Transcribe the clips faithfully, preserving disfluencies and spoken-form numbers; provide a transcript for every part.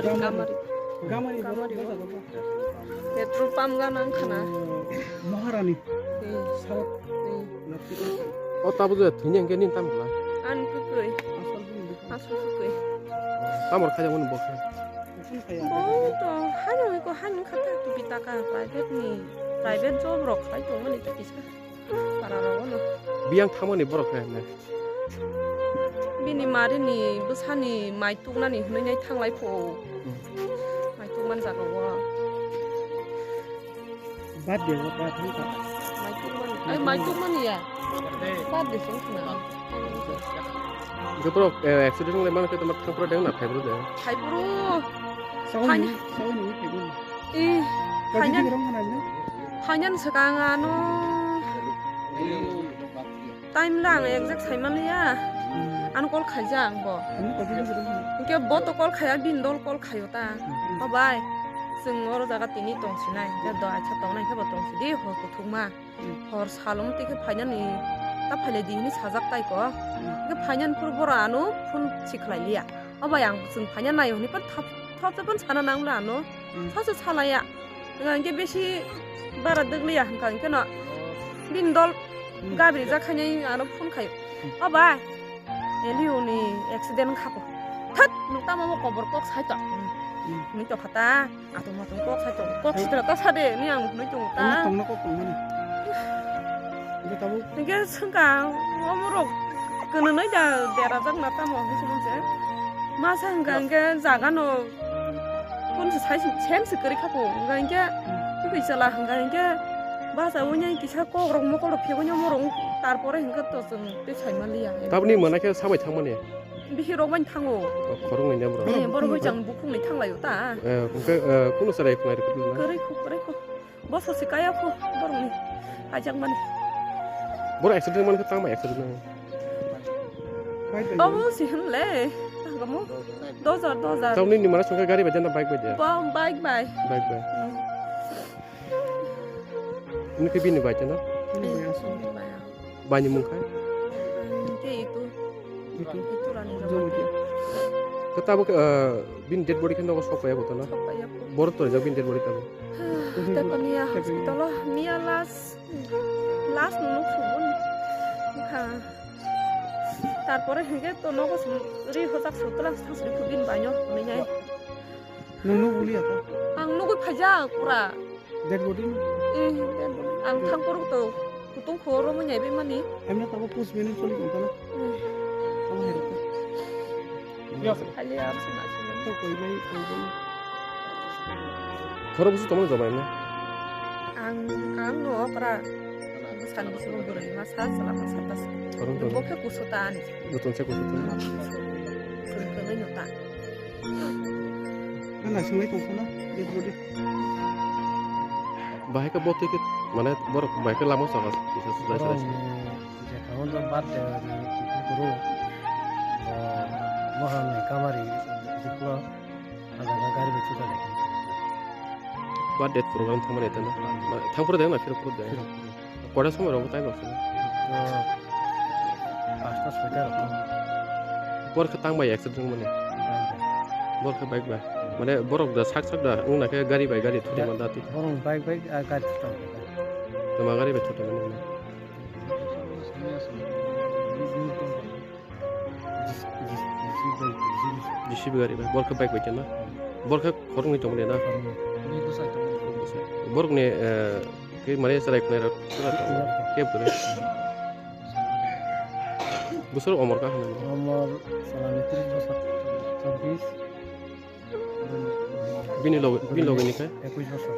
Gamari. Gamari. Gamari. Petrol pump gana wngkha na. Maharani. Hmm. South. Hmm. O tabuk je thwini hwnkhe nini tamo khlai? Ani kwkwi. Asal bini bwkha. Asal kwkwi. Tamo khaijak mani bo khe? Bo to haino iko haino kha ta tupi taka private ni, private job rok khlai tongmani ta kisa para rogo no. Biyang thangmani borok khe hwnwi. Bini marini bwsani mai tuknani hwnwi nai thanglai pho. Hmm. Mai tukmani jaga o. Birthday o ta thang kha. Mai tukmani. Ai, mai tukmani ya. Birthday se wngkha na. Hwnkhe borok, eh, accident wnglaimani khe tongma thangphuru de wngna phaibru de. Phaibru. Sawi Phanya- ni, sawi ni phaibru. Eh, Kajik phanya- ni rong khana ni. Phanya ni swkang ano. Time lang exact sai manliya. Hmm. Ano call khaijak ang bo. Ano kajik ni rong khana. Hwnkhe bo to call khaiya, bini dol call khaio ta. Hmm. O bai, chwng oro jaga tini tongsinai. Hwnkhe do aisa tongnai khe bo tongsidi, hor kuthukma. Hmm. Hor salong twi khe phainani ta phailai di hwnwi sajak tai ko. Hmm. Hwnkhe phainani phuru bora ano phone sikhlai liya. O bai ang chwng phaina naio hwnwi phano thap thap thap phano sana nang le ano. Hmm. Sasu salaya. Hwnkhe besi bara dwgliya hwnkha hwnkhe no. Bini dol Hmm. gabri jak khainai ano phone khaio. Hmm. O bai. Eliu ni accident wngkha po. Thot, nuk tamo mo kobor kok sai to. Hmm. Nuk to khata, atung matung kok sai to. Kok sitra ta sade, ni ang nuk tung ta. Ang tongna kok tongmani. Ini tabu. Nge sengka, omorok kene noi da dera jak na tamo, hisu mungse. Masa hingka hingke jaga no, kun se sai sen se kari khapo, hingka hingke, Hmm. kui chala hingka hingke, basa unya kisa kok rok mokol rok phego nya morong, tarpore hingke to chwng. Tei saimaliya. Taboni mwnakhe sabai thangmani? Bihirok bai thango. O, khoroknwi ne borok? Eh, borok bai chang bukhukni thanglaio ta. Eh, hwnkhe, eh, kunu chwrai khwnai rwkhe na? Kwrwi khu, kwrwi khu. Bosor se kaya khu borokni kaijakmani. Borok accident mankhe tangma accident nang? Omo se hwnle. Tangamo. Dojar, dojar. Tamni ni mana songkha gari bai jana bike bai de? Ba, bike bai. Bike bai. Hmm. Ini ke bini bai jana? Bini bai asal. Bini bai. Bani mung khai? Tei itu. Itu. Itu rani rok. Jomo dia. Kata bo, eh, bini dead body khe nogo sok paiya bo tana? Sok paiya bo. Boro tonijak bini dead body tamo? Tepaniya hospital o miya last, last nung nuk subun. Bukha. Tarpore hingke to nogo sum ri hojak sutla thang sri kubin banyo nai nai. Nung nuk uli ata? Ang nugui phaijak pura. Dead body? Eh, dead body. Ang thang porok to kutung khoro mo nyai bai mani. Emne tabo post mortem choli tong tala. Eh. Tamo hai rok. Yes. Hali ar sina sina. To koi bai, koi bai. Khoro busu tamo jaba emne? Ang, ang no okra. San busu bwrwi masa, sala masa tas. Khoro to. Bo khe kusutan. Butung se kusutan. Sini kene nyota. Nang naisingwi tongkha na, dead body. Bahai khe bo twi khe, mane, borok bahai khe lama o chwla kisa sujai sujai se. Borok ni je kha hwn do birthday ni kuphur kuru, bo mohor ni kamari diklo, ah jaga gari bai chuta lai khe. Birthday program thangmani tana. Thangphuru de na phirok phuru de? Phirok phuru. Kota somoi rok time rok sini? To pasta soita rok. Bor khe tang bai accident mani. Bor khe bike bai. Mane borok da sak sak da wngna khe gari bai gari thudi man da ti. Borok bike bai, ah, gari thudi man da. Tama gari bai thudi man da. J C B gari bai, bor khe bike bai khe na? Bor khe khoroknwi tongmani na? Khoroknwi. Borokni, eh, khe mane chwrai khwnai rok khe bwrwi. Bwswk omor kha hwnwi? Omor salani tris bosor, chobbish. Bini loge, bini loge ni khe? Ekush bosor.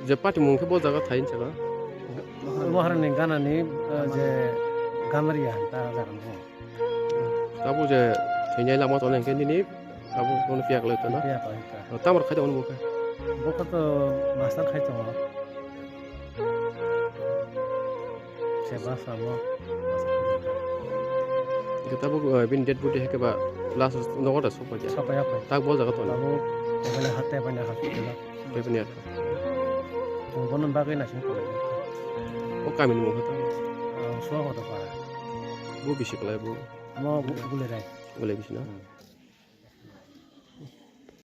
Je party mung khe bo jaga thai hinwi saka? Maharani ganani, eh, je Gamariya ta jaga ni. Tabuk je thwinai lama tongo hwnkhe nini tabuk bono piya kwlai tongna? Piya kwlai ta. Tamar khai tongo bo khe? Bo khe to master khai tongo. Se bus amo. Hwnkhe tabuk, eh, bini dead body hai khe ba last nogo da sokpaiya? Sokpaiya kho. Tak bo jaga tongo? Tabuk Tepani hat, Tepani hospital o. Tepani hat. Chwng bono bagwi naising tongo. O kamini mung khe tamo? Ah, Suahoto para. Bo bisi kwlai bo? Amo Gu-, Gulerai. Gulerai bisi na? Hmm.